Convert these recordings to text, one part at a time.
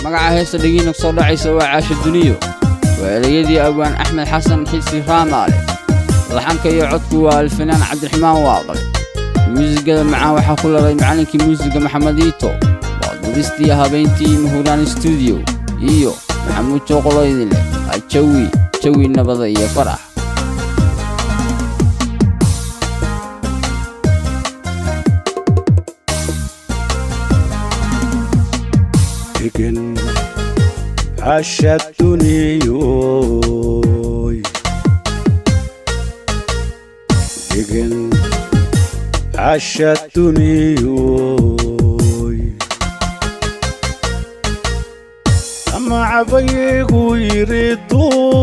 Magaca heesta dhegiina kusoo dhacaysa waa Caasho Duniyo, waa ereyadii abwaan Axmed Xasan Xisi Raamaale. Laxanka iyo codku waa alfanaan Cabdiraxmaan Waaqle. Muusigada macaan waxaa ku laray macallinkii muusiga Maxamed Iito. Waa dubistii habeyntii Mahuraan Stuudiyo iyo Maxamuud Jooqolo idin leh jawi jawi nabada iyo farax. Degan casha duniyoy, degan casha duniyoy, ama cabaygu yiri duul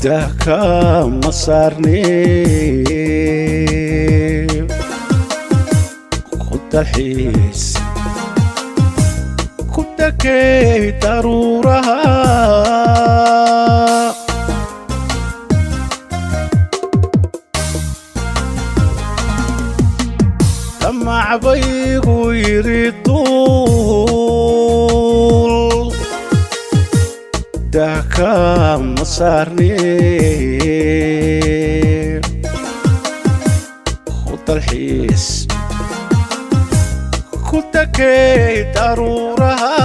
dahka ma saarne, ku dalxiis ku takey daruuraha. Damacbaygu yiri duul dahka ma saarne, ku dalxiis ku takey daruuraha.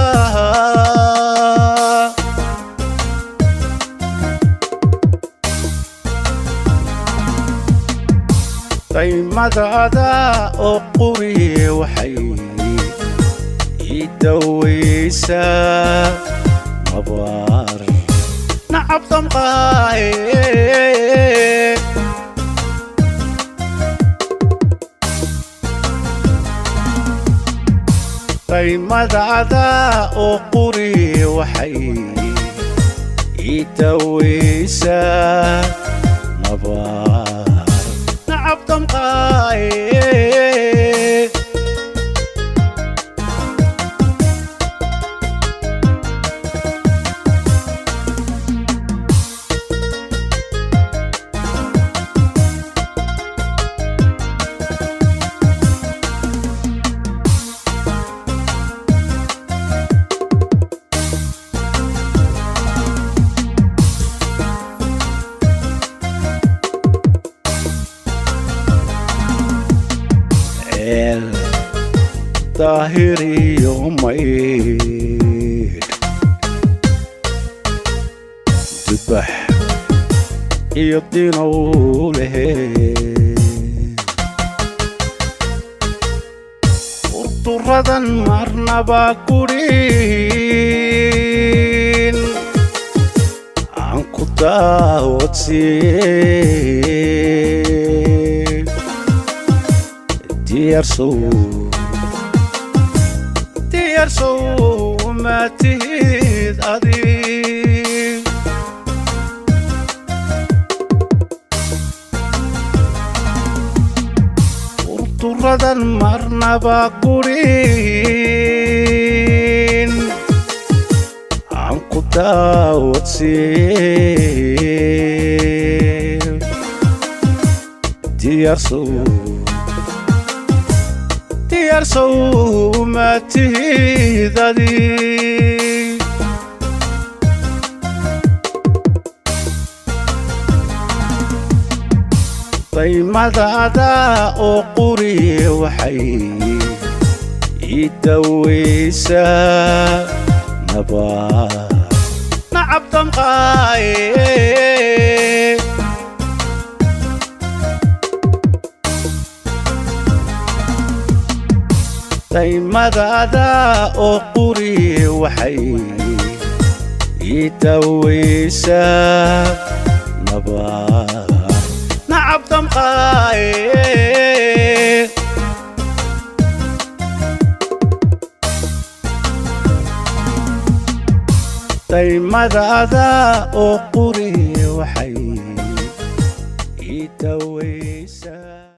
Daymadaada oo quri waxay ii dawaysaa mabaar nacab damqaaye. Daymadaada oo quri waxay ii dawaysaa mabaar nacab damqaaye. Ceel daahiriyo maydh, dubax iyo dinow lehe, urduradan marnaba gurin aan ku daawadsiiye. Diyaarsow, diyaarsow ma tihid adig? Urduradan marnaba gurin aan ku daawadsiiye. Diyaarsow, diyaarsow ma tihid adig? Daymadaada oo quri waxay ii dawaysaa nabaar nacab damqaaye. Daymadaada oo quri waxay ii dawaysaa nabaar nacab damqaaye. Daymadaada oo quri waxay ii dawaysaa.